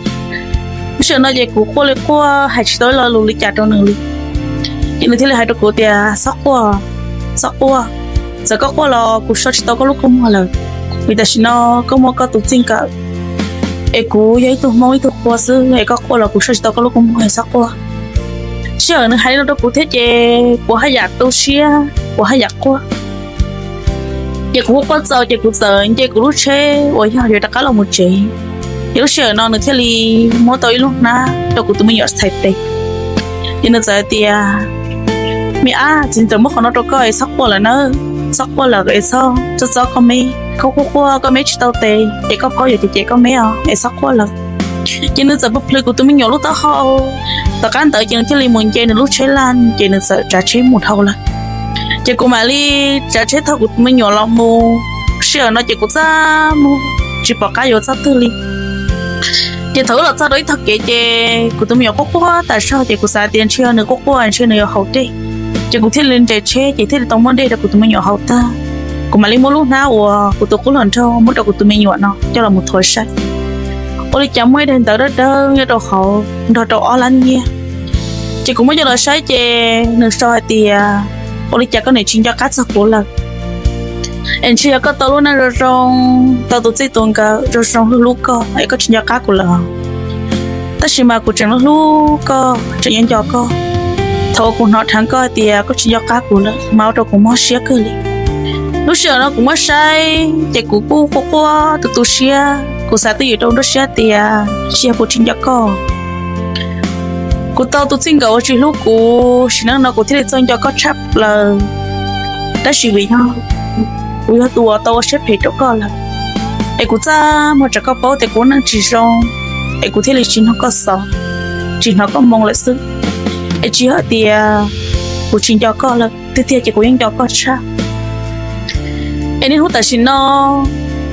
Lub sij hawm no ces kuv quaj li quaj hais tsis tau ib lo lus li cas rau nws li. Ces nws thiaj li hais rau kuv tias, txhob quaj, txhob quaj. Txawm koj quaj los kuv so tsis tau koj lub kua muag lawm, vim tam sim no koj muaj koj tus txij nkawm. Es kuv yog ib tug hmoob ib tug qua xwb, es koj quaj los kuv so tsis tau koj lub kua muag, txhob quaj. Sij hawm nws hais li no rau kuv thiab ces kuv haj yam tu siab, kuv haj yam quaj. Ces kuv hu quaj txaus ces kuv txawm nce kuv lub tsheb uas yog yuav rov qab los mus tsev. Ces lub sij hawm no nws thiaj li muab tau ib lub hnab rau kuv tus me nyuam txhais tes. Ces nws txawm hais tias, me ab, txiv ntxawm muab qhov no rau koj es txhob quaj lawm nawb, txhob quaj lawm es txhob txob txob koj me, koj quaj quaj koj me tsis tau tes ces koj paub yuav cem cem koj me os, es txhob quaj lawm. Ces nws txawm pw plhws kuv tus me nyuam lub taub hau. Tom qab ntawd ces nws thiaj li mus nce nws lub tsheb laj ces nws txawm tsav tsheb mus dhau lawm. Ces kuv mam li tsav tsheb thauj kuv tus me nyuam los mus. Sij hawm no ces kuv txaj muag tsis pom qab yuav txog twg li. Ces thaum wb los txog rau ib tog kev ces kuv tus me nyuam quaj quaj tas zog ces kuv xav tias ntshe nws quaj quaj ntshe nws yuav haus dej. Ces kuv thiaj li nres tsheb ces thiaj li tau muab dej rau kuv tus me nyuam haus tag. Kuv mam li muab lub hnab uas kuv tus qub hluas nraug muab rau kuv tus me nyuam no coj los mus thuav saib. Ua li cas muaj ib daim ntawv dawb dawb nyob rau hauv nrog rau ob lab nyiaj. Ces kuv muab coj los saib ces nws sau hais tias, ua li cas koj niam tsis nco qab txog kuv lawm? Es ntshe yog koj tau lub neej zoo zoo, tau tus txij tus nkawm zoo zoo hlub hlub koj es koj tsis nco qab kuv lawm. Tab sis mas kuv tseem hlub koj, tseem nco nco koj. Thaum uas kuv hnov dheev koj hais tias koj tsis nco qab kuv lawm mas ua rau kuv mob siab kawg li. Lub sij hawm no kuv muab saib ces kuv kuj quaj quaj tu tu siab, kuv xav twj ywm rau nruab siab tias tsis yog kuv tsis nco koj. Kuv tau tus txij nkawm uas tsis hlub kuv, sim neej no kuv thiaj li txawj nco koj tshaj plaws. Tab sis vim yog kuv yog tus uas tau ua siab phem rau koj lawm, es kuv txaj muag tsam koj paub tias kuv neej tsis zoo, es kuv thiaj li tsis hnov koj xov, tsis hnov koj moo lawm xwb. Es tsis yog tias kuv tsis nco koj lawm, tiag tiag ces kuv yeej nco koj tshaj. Es niaj hnub tam sim no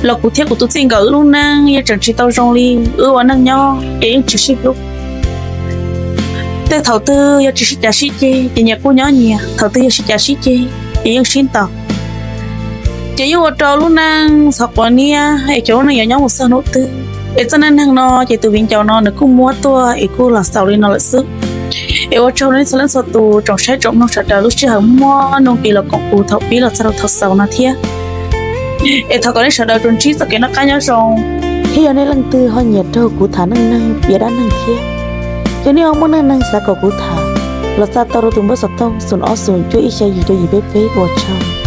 los kuv thiab kuv tus txij nkawm wb lub neej yeej tseem tsis tau zoo li, wb ua neej nyob es yeej tsis sib hlub. Tej thaum twg yog tsis sib cav sib ceg ces nyias kuj nyob nyias, thaum twg yog sib cav sib ceg ces yeej sib ntaus. Ces yeej ua rau lub neej ntxhov quav niab es cov lub neej yuav nyob mus txog hnub twg. Es txoj neej neeg no ces tus viv ncaus no nws kuj muab tuaj es kuj los xaus li no lawm xwb. Es ua tsaug rau nej txhua leej txhua tus tsoom saib tsoom mloog sawv daws lub sij hawm muaj nuj nqis los koom kuv thaum pib los txog rau thaum xaus no thiab. Es thov kom nej sawv daws tsuas ntsib txoj kev noj qab nyob zoo, thiab yog nej leej twg ho nyiam raug kuv tham neej neeg piav dab neeg thiab, yog nej ho muaj neej neeg xav kom kuv tham los xa tau rau tus npawb xov tooj xoom ob xoom cuaj ib xya yim rau yim peb peb ua tsaug.